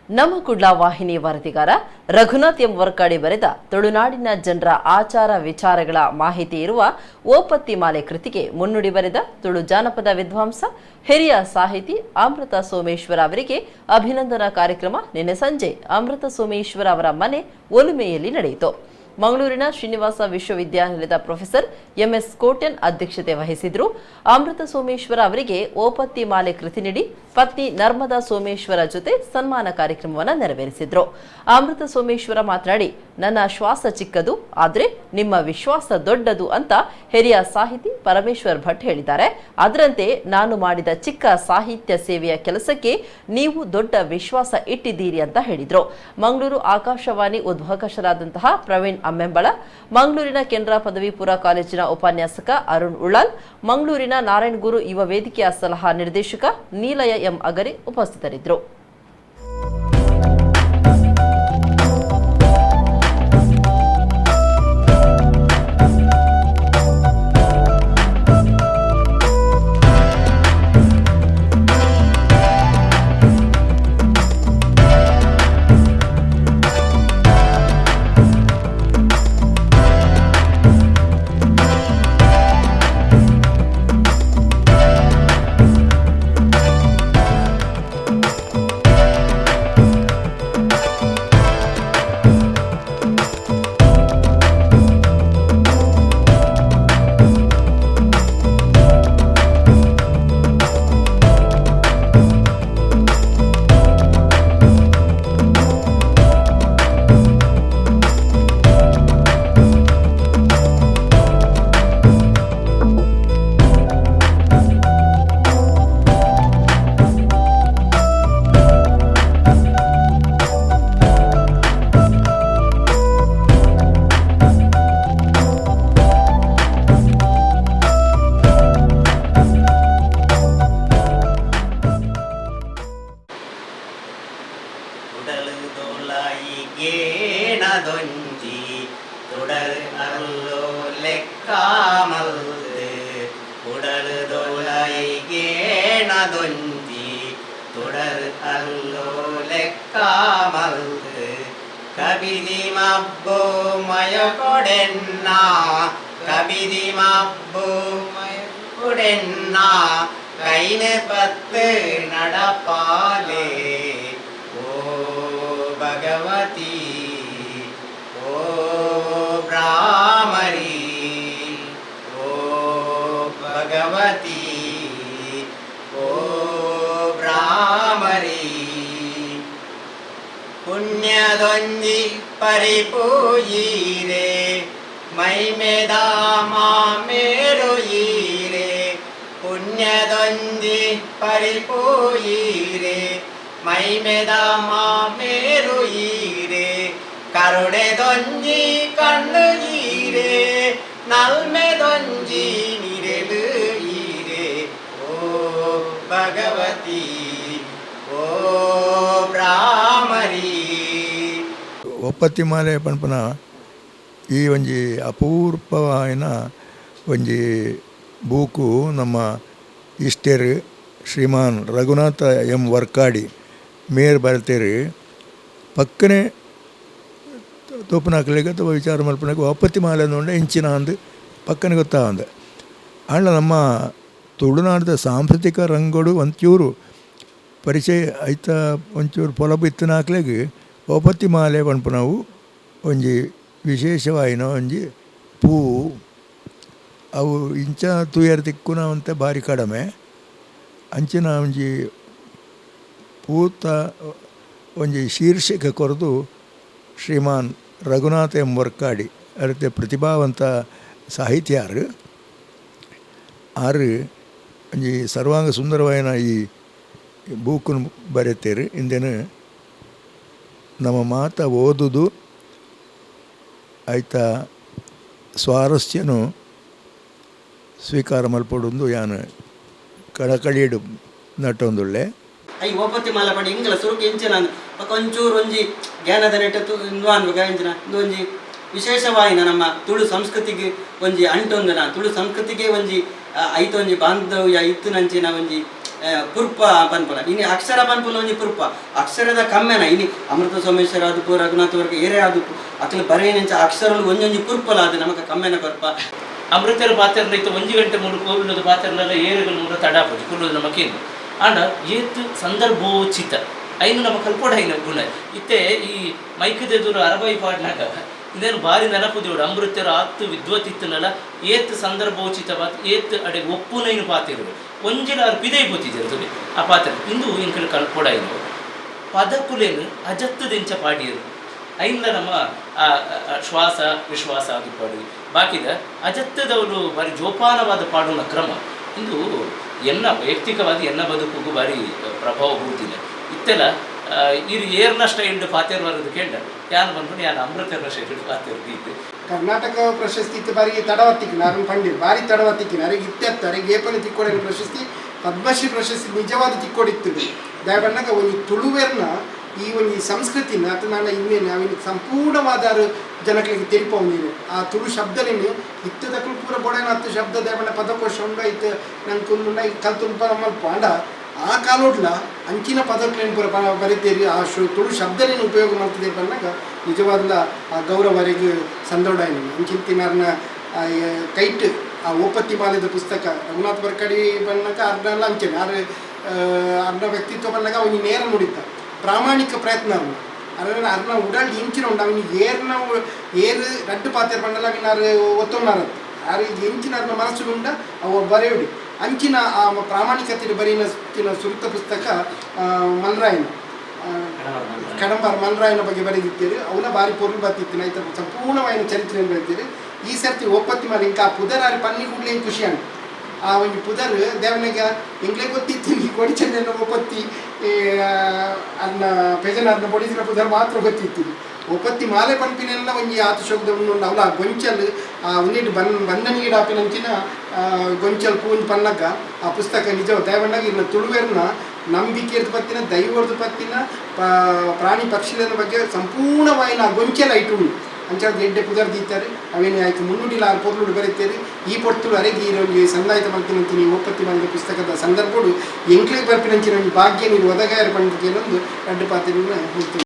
ನಮ್ಮ ಕುಡ್ಲ ವಾಹಿನಿ ವರದಿಗಾರ ರಘುನಾಥ್ ಎಂ ವರ್ಕಾಡಿ ಬರೆದ ತುಳುನಾಡಿನ ಜನರ ಆಚಾರ ವಿಚಾರಗಳ ಮಾಹಿತಿ ಇರುವ ಓಪತ್ತಿ ಮಾಲೆ ಕೃತಿಗೆ ಮುನ್ನುಡಿ ಬರೆದ ತುಳು ಜಾನಪದ ವಿದ್ವಾಂಸ ಹಿರಿಯ ಸಾಹಿತಿ ಅಮೃತ ಸೋಮೇಶ್ವರ ಅವರಿಗೆ ಅಭಿನಂದನಾ ಕಾರ್ಯಕ್ರಮ ನಿನ್ನೆ ಸಂಜೆ ಅಮೃತ ಸೋಮೇಶ್ವರ ಅವರ ಮನೆ ಒಲುಮೆಯಲ್ಲಿ ನಡೆಯಿತು. ಮಂಗಳೂರಿನ ಶ್ರೀನಿವಾಸ ವಿಶ್ವವಿದ್ಯಾನಿಲಯದ ಪ್ರೊಫೆಸರ್ ಎಂಎಸ್ ಕೋಟ್ಯನ್ ಅಧ್ಯಕ್ಷತೆ ವಹಿಸಿದ್ರು. ಅಮೃತ ಸೋಮೇಶ್ವರ ಅವರಿಗೆ ಓಪತ್ತಿ ಮಾಲೆ ಕೃತಿ ನೀಡಿ ಪತ್ನಿ ನರ್ಮದಾ ಸೋಮೇಶ್ವರ ಜೊತೆ ಸನ್ಮಾನ ಕಾರ್ಯಕ್ರಮವನ್ನು ನೆರವೇರಿಸಿದ್ರು. ಅಮೃತ ಸೋಮೇಶ್ವರ ಮಾತನಾಡಿ, ನನ್ನ ಶ್ವಾಸ ಚಿಕ್ಕದು, ಆದರೆ ನಿಮ್ಮ ವಿಶ್ವಾಸ ದೊಡ್ಡದು ಅಂತ ಹಿರಿಯ ಸಾಹಿತಿ ಪರಮೇಶ್ವರ್ ಭಟ್ ಹೇಳಿದ್ದಾರೆ. ಅದರಂತೆ ನಾನು ಮಾಡಿದ ಚಿಕ್ಕ ಸಾಹಿತ್ಯ ಸೇವೆಯ ಕೆಲಸಕ್ಕೆ ನೀವು ದೊಡ್ಡ ವಿಶ್ವಾಸ ಇಟ್ಟಿದ್ದೀರಿ ಅಂತ ಹೇಳಿದ್ರು. ಮಂಗಳೂರು ಆಕಾಶವಾಣಿ ಉದ್ಘೋಷಕರಾದಂತಹ ಪ್ರವೀಣ್ ಅಮ್ಮೆಂಬಳ, ಮಂಗಳೂರಿನ ಕೆನರಾ ಪದವಿ ಪೂರ್ವ ಕಾಲೇಜಿನ ಉಪನ್ಯಾಸಕ ಅರುಣ್ ಉಳ್ಳಾಲ್, ಮಂಗಳೂರಿನ ನಾರಾಯಣಗುರು ಯುವ ವೇದಿಕೆಯ ಸಲಹಾ ನಿರ್ದೇಶಕ ನೀಲಯ ಎಂ ಅಗರಿ ಉಪಸ್ಥಿತರಿದ್ದರು. ಪುಣ್ಯದೊಂಜಿ ಪರಿಪೂಯೀರೆ ಮೈಮೆದ ಮಾಮೇರುಯೀರೆ, ಪುಣ್ಯದೊಂಜಿ ಪರಿಪೂಯೀರೆ ಮೈಮೆದ ಮಾಮೇರುಯೀರೆ, ಕರುಣೆದೊಂಜಿ ಕಣ್ಣು ಈರೆ ನಲ್ಮೆದೊಂಜಿ ನಿರೆಲು ಈರೆ, ಓ ಭಗವತಿ ಓ ಬ್ರಾಹ್ಮರಿ. ಒಪ್ಪತ್ತಿ ಮಾಲೆ ಪನ್ಪುನ ಈ ಒಂಜಿ ಅಪೂರ್ಪವಾಯಿನ ಒಂಜಿ ಬೂಕು ನಮ್ಮ ಇಷ್ಟೆರ್ ಶ್ರೀಮಾನ್ ರಘುನಾಥ ಎಂ ವರ್ಕಾಡಿ ಮೇರ್ ಬರ್ತೇರು. ಪಕ್ಕನೆ ತೋಪುನಾಕ್ಲೆಗ್ ಅಥವಾ ವಿಚಾರ ಮಲ್ಪುನಕ್ ಒಪ್ಪತ್ತಿ ಮಾಲೆ ಅಂದ್ ಇಂಚಿನ ಅಂದ್ ಪಕ್ಕನೆ ಗೊತ್ತಾವಂದ್. ಆಂಡ ನಮ್ಮ ತುಳುನಾಡದ ಸಾಂಸ್ಕೃತಿಕ ರಂಗೋಡು ಒಂಚೂರು ಪರಿಚಯ ಐತ ಒಂಚೂರು ಪೊಲಬು ಇತ್ತಿನಾಕ್ಲೆಗ್ ಒಪ್ಪತ್ತಿ ಮಾಲೆ ಪನ್ಪುನವು ಒಂಜಿ ವಿಶೇಷವಾಯಿನ ಒಂಜಿ ಪೂ. ಅವು ಇಂಚ ತೂಯರ್ ತಿಕ್ಕುನ ಒಂತೆ ಬಾರಿ ಕಡಿಮೆ. ಅಂಚಿನ ಒಂಜಿ ಪೂತ ಒಂಜಿ ಶೀರ್ಷಿಕೆ ಕೊರದು ಶ್ರೀಮಾನ್ ರಘುನಾಥ ಎಂ ವರ್ಕಾಡಿ ಅರ್ತೆ ಪ್ರತಿಭಾವಂತ ಸಾಹಿತ್ಯಾರು ಆರು ಒಂಜಿ ಸರ್ವಾಂಗ ಸುಂದರವಾಯಿನ ಈ ಬೂಕುನು ಬರೆತೇರು. ಇಂದೇನು ನಮ್ಮ ಮಾತ ಓದುದು ಐತ ಸ್ವಾರಸ್ಯನು ಸ್ವೀಕಾರ ಮಲ್ಪೊಡುಂದು ಯಾನ್ ಕಳಕಳಿಡು ನಟೊಂದುಳ್ಳೆ. I ಓಪತ್ತಿ ಮಾಲೆ ಪಂಡ ಇಂಗ್ಲ ಸುರುಕು ಇಂಚಿನ ಬೊಕ ಒಂಚೂರು ಒಂಜಿ ಜ್ಞಾನದ ನೆಟ್ಟ ಇಂದು ಅನ್ಬೇಕ ಇಂಚಿನ ಇಂದು ಒಂಜಿ ವಿಶೇಷವಾಯಿನ ನಮ್ಮ ತುಳು ಸಂಸ್ಕೃತಿಗೆ ಒಂಜಿ ಅಂಟೊಂದುನ ತುಳು ಸಂಸ್ಕೃತಿಗೆ ಒಂಜಿ ಐತ ಒಂಜಿ ಬಾಂಧವ್ಯ ಇತ್ತಿನಂಚಿನ ಒಂಜಿ ಪುರ್ಪ ಪನ್ಪುನ ಇನಿ ಅಕ್ಷರ ಪನ್ಪುನ ಒಂಜಿ ಪುರ್ಪ ಅಕ್ಷರದ ಕಮ್ಮೆನ ಇನಿ ಅಮೃತ ಸೋಮೇಶ್ವರ ಆದುಪ್ಪು ರಘುನಾಥ ವರ್ಗ ಏರೇ ಆದುಪ್ಪು ಅಕ್ಲು ಬರೆಯನೆಂಚ ಅಕ್ಷರಲು ಒಂಜೊಂಜಿ ಪುರ್ಪಲ ಅದು ನಮಕ ಕಮ್ಮೆನ ಕೊರ್ಪ. ಅಮೃತರ ಪಾತ್ರನ ಇತ್ತು 1 ಗಂಟೆ ಮೂರು ಕೋವಿಲದ ಪಾತ್ರನೆಲ್ಲ ಏರುಗಳು ಮೂರು ತಡಾಪುಜಿ ಕುಲ್ಲುದು ನಮಕೇನು ಆಂಡ ಏತ್ ಸಂದರ್ಭೋಚಿತ ಐನು ನಮ್ಮ ಕಲ್ಪೋಡ ಐನ ಗುಣ ಇತ್ತೆ ಈ ಮೈಕದೆದುರು ಅರಬೈ ಪಾಡ್ನಾಗ ಇದೇನು ಬಾರಿ ನೆನಪು ದೇವಡು ಅಮೃತರ ಆತ್ತು ವಿದ್ವತ್ತಿತ್ತನಲ್ಲ ಏತ್ ಸಂದರ್ಭೋಚಿತವಾದ ಏತ್ ಅಡೆ ಒಪ್ಪುನೈನು ಪಾತಿರು ಒಂಜಿಲಾರು ಪಿದೈ ಪೋತಿದ್ದರು ಆ ಪಾತ್ರ ಇಂದು ಇಂಕಲು ಕಲ್ಪೋಡ ಐನು ಪದಕುಲೇನು ಅಜತ್ತದೆಂಚ ಪಾಡಿಯರು ಐನ್ಲ ನಮ್ಮ ಆ ಆ ಶ್ವಾಸ ವಿಶ್ವಾಸ ಅದು ಪಾಡು ಬಾಕಿದ ಅಜತ್ತದವಳು ಬಾರಿ ಜೋಪಾನವಾದ ಪಾಡುವ ಕ್ರಮ ಇಂದು ಎನ್ನ ವೈಯಕ್ತಿಕವಾದ ಎನ್ನ ಬದುಕುಗೂ ಬಾರಿ ಪ್ರಭಾವ ಬೂರ್ದಿಲ್ಲ ಇತ್ತೆಲ್ಲ ಇರು ಏರ್ನ ಸ್ಟೈಲ್ಡ್ ಪಾತೇರ್ ಬರೋದು ಕೇಂದ್ರ ಯಾನು ಬಂದ್ಬಿಟ್ಟು ಯಾನು ಅಮೃತರ್ನ ಸ್ಟೈಲ್ಡ್ ಪಾತೇರ್ ಇದ್ದು. ಕರ್ನಾಟಕ ಪ್ರಶಸ್ತಿ ಇತ್ತು ಬಾರಿ ತಡವತ್ತಿಕ್ಕಿನ ಅರನ್ ಪಂಡಿರ್ ಬಾರಿ ತಡವತ್ತಿಕ್ಕಿನ ಅರೆಗೆ ಇತ್ತೆತ್ತ ಅರೆಗೆ ಏಪನೆ ತಿಕ್ಕೊಡಿನ ಪ್ರಶಸ್ತಿ ಪದ್ಮಶ್ರೀ ಪ್ರಶಸ್ತಿ ನಿಜವಾದ ತಿಕ್ಕೊಡಿತ್ತು. ದಯಬಣ್ಣಗ ಒಂಜಿ ತುಳುವೆರ್ನ ಈ ಒಂಜಿ ಸಂಸ್ಕೃತಿನ ಅಥವಾ ನಾನು ಇನ್ನೇನು ಅವಿನ ಸಂಪೂರ್ಣವಾದ ಜನಗಳಿಗೆ ತೆರಿಪವು ಆ ತುಳು ಶಬ್ದಲೇನು ಇತ್ತದಕ್ಕೂ ಪೂರ ಬೊಡೈನ ಹತ್ತು ಶಬ್ದ ದಯಬಣ್ಣ ಪದಕೋಶ ಉಂಡ ಇತ್ತು ನಂಗೆ ಕುಂದುಂಡ ಕಲ್ತು ಮಲ್ಪ ಅಂಡ ಆ ಕಾಲೋಡ್ಲ ಅಂಚಿನ ಪದಕ್ಲೇನು ಪೂರ ಬರಿತೀರಿ ಆ ತುಳು ಶಬ್ದಲೇನು ಉಪಯೋಗ ಮಾಡ್ತಿದ್ದೀರಿ ಬಂದಾಗ ನಿಜವಾದ ಆ ಗೌರವರೆಗೆ ಸಂದೋಡಾಯನ ಅಂಚಿಂತಿನಾರ್ನ ಕೈಟ್ ಆ ಓಪತ್ತಿ ಮಾಲೆದ ಪುಸ್ತಕ ರಘುನಾಥ್ ಬರ್ಕಡಿ ಬಣ್ಣಕ ಅರ್ಧಲ್ಲ ಅಂಚೆನೆ ಆರು ಅರ್ಧ ವ್ಯಕ್ತಿತ್ವ ಬಂದಾಗ ಅವನಿಗೆ ನೇರ ನುಡಿತ ಪ್ರಾಮಾಣಿಕ ಪ್ರಯತ್ನ ಅವನು ಅರ್ನ ಅರ್ನ ಉಡಲ್ ಇಂಚಿನ ಉಂಡು ಅವನಿಗೆ ಏರ್ನ ಏರು ರಡ್ಡು ಪಾತ್ರ ಬಂಡಲ ಅವನ ಒತ್ತೊನ್ನಾರ ಆರು ಎಂಚಿನ ಅರ್ನ ಮನಸ್ಸು ಉಂಡ ಅವ ಬರೆಯುಡಿ ಅಂಚಿನ ಆ ಪ್ರಾಮಾಣಿಕತೆ ಬರೆಯಿನ ಸುರುತ ಪುಸ್ತಕ ಮಲ್ರಾಯನ ಕಡಂಬಾರ್ ಮಲ್ರಾಯನ ಬಗ್ಗೆ ಬರೆದಿದ್ದೀರಿ ಅವನ ಬಾರಿ ಪೊರುಳು ಬತ್ತಿತ್ತು ಆಯ್ತು ಸಂಪೂರ್ಣವಾದ ಚರಿತ್ರೆಯನ್ನು ಬರೆದಿದ್ದೀರಿ. ಈ ಸರ್ತಿ ಒಪ್ಪತ್ತಿ ಮಾಲೆ ಇಂಕ ಆ ಪುದರ್ ಆರಿ ಪನ್ನಿ ಕೂಡಲೇ ಖುಷಿ ಅಂಟು ಆ ಒಂಜಿ ಪುದರ್ ದೇವನಿಗೆ ಎಂಗ್ಲೇ ಗೊತ್ತಿತ್ತು ಈ ಕೊಡಿಚಂಡನ ಒಪ್ಪತ್ತಿ ಅನ್ನ ಪೆಜನಾರ್ನ ಪೊಡಿಸಿನ ಪುದರ್ ಮಾತ್ರ ಗೊತ್ತಿತ್ತು. ಒಪ್ಪತ್ತಿ ಮಾಲೆ ಪನ್ಪಿನೆಲ್ಲ ಒಂಜಿ ಆತ ಶೋಕದ ಉಂಡು ಅವಲ ಗೊಂಚಲ್ ಆ ಉನ್ನಿಟ್ಟು ಬಂದನಿಗೆ ಆಪಿನಂಚಿನ ಗೊಂಚಲ್ ಪೂಂಜ್ ಪನ್ನಗ ಆ ಪುಸ್ತಕ ನಿಜ ದಯವಂಡಾಗ ಇನ್ನು ತುಳುವೆರ್ನ ನಂಬಿಕೆರ್ದು ಪತ್ತಿನ ದೈವರ್ದು ಪತ್ತಿನ ಪ್ರಾಣಿ ಪಕ್ಷಿಗಳ ಬಗ್ಗೆ ಸಂಪೂರ್ಣವಾಯಿನ ಆ ಗೊಂಚಲ್ ಐಟು ಉಂಡು ಅಂಚಾದ ಎಡ್ಡೆ ಪುದರ್ ದೀತಾರೆ ಅವೇನು ಆಯ್ತು ಮುನ್ನುಡಿಲ ಆರು ಪೊರ್ಲುಡು ಬರೀತಾರೆ ಈ ಪೊರ್ತುಡು ಅರೆಗೆ ಈ ಒಂಜಿ ಸಂದಾಯಿತ ಮಲ್ತಿನಂಚಿನ ಈ ಒಪ್ಪತ್ತಿ ಮಂದ ಪುಸ್ತಕದ ಸಂದರ್ಭಡು ಎಂಕ್ಲೆಗ್ ಬರ್ಪಿನಂಚಿನ ಒಂಜಿ ಭಾಗ್ಯ ನೀರು ಒದಗಾಯರು ಪಂಡಿತೇನೊಂದು ರಡ್ಡು ಪಾತ್ರೆಯನ್ನು ಹೇಳ್ತೀನಿ.